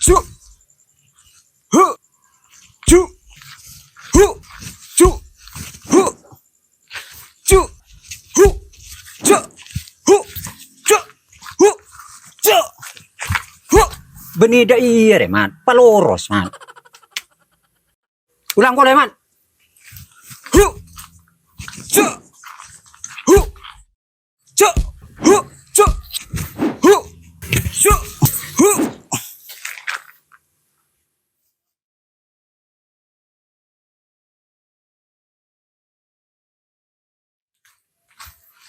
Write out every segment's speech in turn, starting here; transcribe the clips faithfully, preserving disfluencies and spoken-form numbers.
Su. Hu. Cu. Hu. Cu. Hu. Cu. Hu. Cu. Hu. Cu. Hu. Cu. Hu. Bânnè dâ' iyâ rè, Man. Paloros, Man. Ulang polè, Man. Hu. Cu. Hu. Cu. Hu. Cu. Hu. Cu. Hu.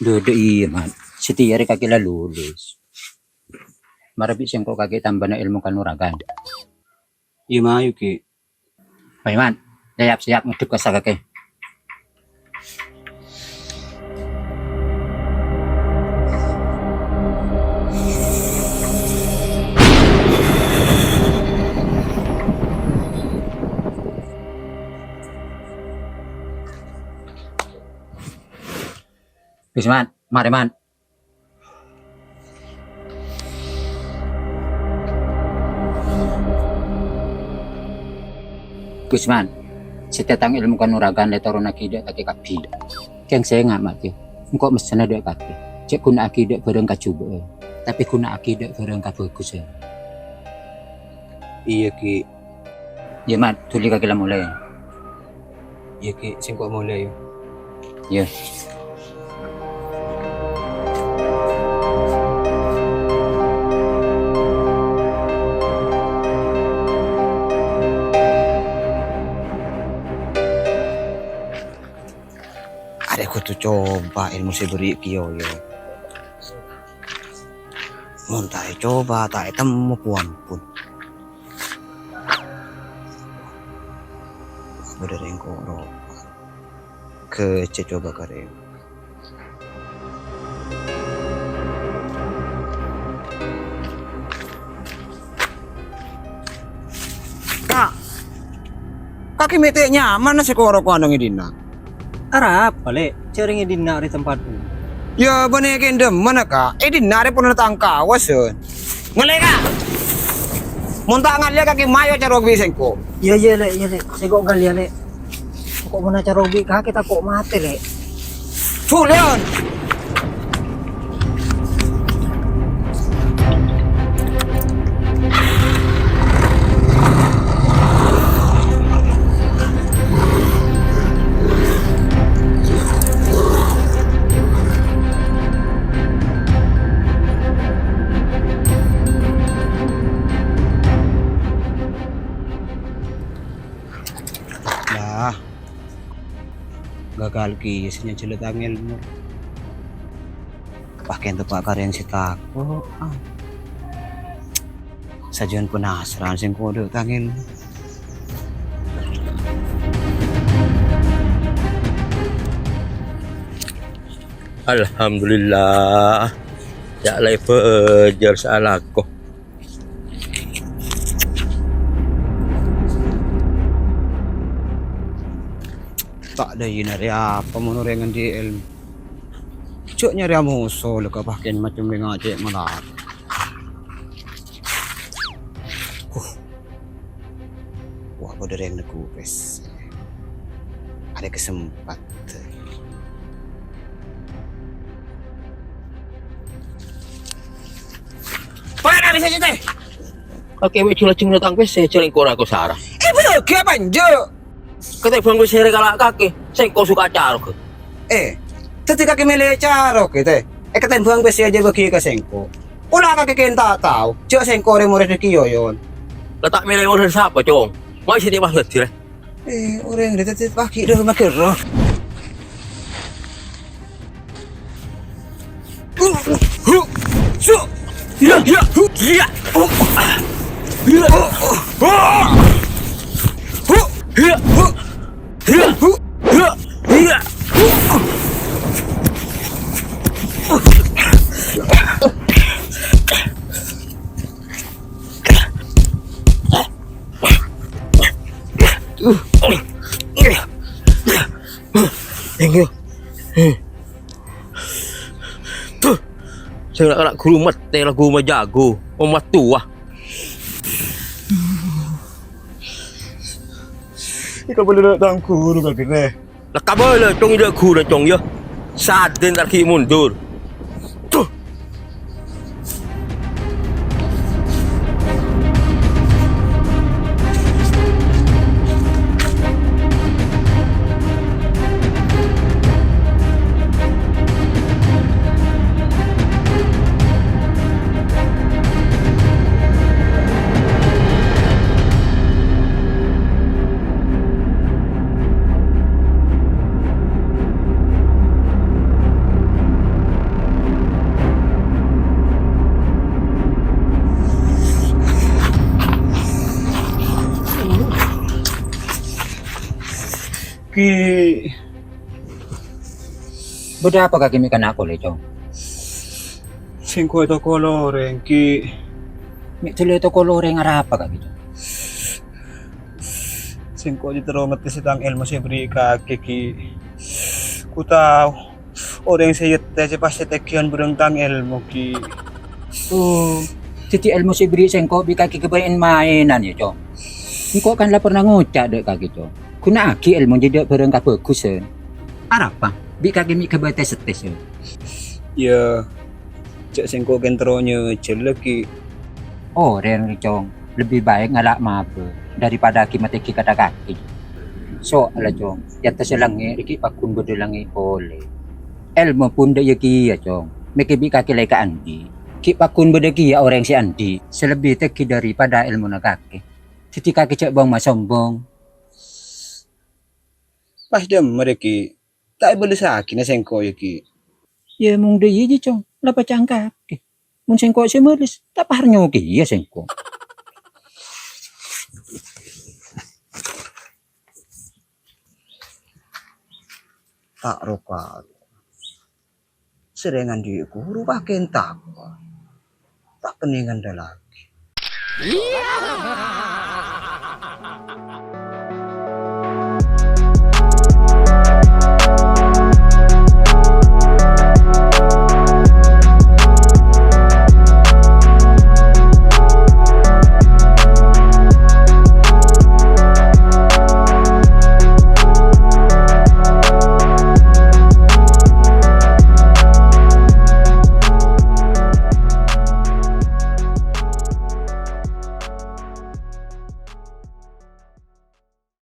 Dâ', dâ' iyâ, Man. Satèya rè kakè la lulus. Mara bi' sèngko' kakè tambâna èlmo kanuragan. Iyâ, mayu, Ki. Bâi, Man. Siap-siap ngadhep ka sè kakè. Wis, Man. Marè, Man. Gus Man, satèya tang èlmo kanuragan la ètoronnaghi dâ' kakè kabbhi. Kèng sènga', Ma', engko' messena dâ' kakè. Jhâ' ghuna'aghi dâ' bhârâng kajhubâ'ân, tapè ghuna'aghi dâ' bhârâng kabhâghusân. Iyâ, Ki. Iyâ, Man, dhuli kakè la molè. Iyâ, Ki, sèngko' molè, yâ. Iyâ. Arè kodhu coba èlmo sè èberri' Ki Yoyo. Mon ta' ècoba, ta' ètemmo, pon-pon. Bâdâ rèng koro. Kèjhâ' coba ka rèng. Ka', kakè mè' ta' nyamanna sè koro-koro neng è dinna'. Arapa, Lè'? Jhâ' rèng è dinna' rè tempatku. Yâ, bânnè kèng dhimma, Ka'? È dinna' rè ponapa tang kawas, Yun. Ngallè, Ka'! Mon ta' ngallè, kakè mayu acarok bi' sèngko'. Iyâ, iyâ, Lè', iyâ, Lè'. Sèngko' ghâliyâ, Lè'. Sèngko' mon acarok bi' kakè tako' matè, Lè'. Julian! Lah, gagal kèya sè nyajhâlâ tang èlmo. Pakèn teppa' ka rèng sè tako'. Ah. Sajân penasaran sèngko' dâ' tang èlmo. Alhamdulillah. Yâ' la èbâjâr sè alako. Ta' dâ' iyâ nyarè apa mon orèng anḍi' èlmo? Jhâ' nyarè amoso la ka pakèn macem lè ngacè' malarat. Huh. Wah, bâdâ rèng neggu' pèssè. Arè kasempat. Pèra' bisa cete. Kakè mè' jhâ' lajeng notang pèssè, jhâ' rèng kora kosara. Eh, bâghi apa enjâ'? Katèmbhâng pèssè rè kala' kakè, sèngko' suka carok. Eh, dhâddhi kakè mèlè carok, tè. Eh, katèmbhâng pèssè jhâ' bâghi ka sèngko'. Pola kakè kèng ta' tao, jhâ' sèngko' rè morèdda Ki Yoyon. La ta' mèlè morèdda sapa, Cong? Mayu sè tèbâ dhâddhi, rè. Eh, orèng dhâddhi paghi' dâ' rumah ghârâ. Enggak. Tuh. Sè la'-kala' ghuru mètè lagghu majâghu, omatowa. Èkabâlâ dâ' tang ghuru kakè, rè. La kabâlâ, Cong, iyâ ghuru, Cong, yâ. Sadhâjâna ta' ghi' mondur. Duh. Ki. Bâdâ apa kakè mè' kana' polè, Cong? Sèngko' ètokol orèng, Ki. Mè' dhuli ètokol orèng arapa kakè, Cong? Sèngko' jiyâ terro ngettèsè tang èlmo sè èberri' kakè, Ki. Ku tao, orèng sè èyèttèsè pas ètègghiyân bhârâng tang èlmo, Ki. Oh, dhâddhi èlmo sè èberri' sèngko' bi' kakè ghâbây en-maènan, yâ, Cong? Sèngko' kan la pernah ngoca' dâ' kakè, Cong. Ghunaaghi èlmo jiyâ dâ' bhârâng kabhâghusân. Arapa? Bi' kakè mè' ghâbây tes-tes, yâ? Yâ, jhâ' sèngko' kèng terro nyajhâl, Ki. Orèng rè, Cong, lebbi baik ngala' mabâ daripada ghi' matèghi kadhâ-kadhi. Soalla, Cong, è attassa langngè' rè ghi' pagghun bâdâ langngè' polè. Èlmo pon dâ' iyâ kèya, Cong. Mèkkè bi' kakè la èkaandi'. Ghi' pagghun bâdâ kèya orèng sè andi', sè lebbi tèngghi daripada èlmona kakè. Dhâddhi kakè jhâ' bâng-masombâng. Pas dâmma rè, Ki. Ta' èbâlessaghi na sèngko', yâ, Ki. Yâ, mon dâ' iyâ, Cong. La pacangkaghi. Mon sèngko' sè males, ta' parnyo kèya sèngko'. Ta' ropa. Sèrèng andi' ghuru pakèn tako'. Ta' kennengngan dâlâghi.